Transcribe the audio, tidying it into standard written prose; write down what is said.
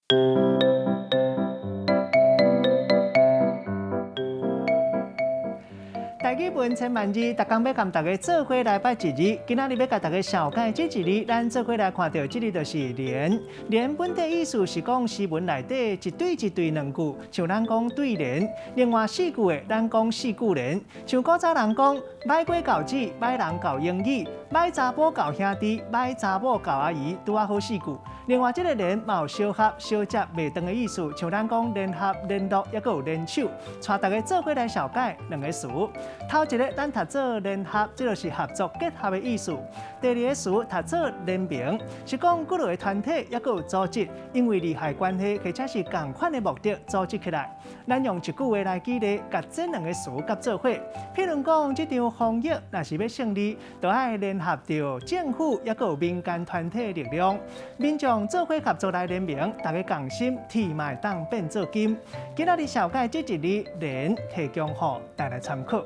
台語文千萬字，逐工欲共大家做伙來捌一字。今仔日欲共大家紹介這一字，咱做伙來看著這字就是聯。聯本底意思是講詩文內底一對一對兩句，像咱講對聯。另外四句的，咱講四句聯。像古早人講，䆀雞教子，䆀人教英語，䆀查埔教兄弟，䆀查某教阿姨，拄仔好四句。另外，這个聯嘛有相合、相接、袂斷的意思，像咱講聯合、聯絡，抑閣有聯手。帶大家做伙來紹介兩个詞。頭一个，咱讀做聯合，這就是合作結合的意思。第二个詞讀做聯盟，是講幾落个團體，抑閣有組織，因為利害關係或者是仝款的目的組織起來。咱用一句話來舉例，共這兩个詞結做伙。譬如講，這場防疫若是欲勝利，就愛聯合著政府，抑閣有民間團體的力量，民眾做伙合作來聯盟，大家仝心，鐵嘛會當變做金。今仔日紹介這一字聯，提供予大家參考。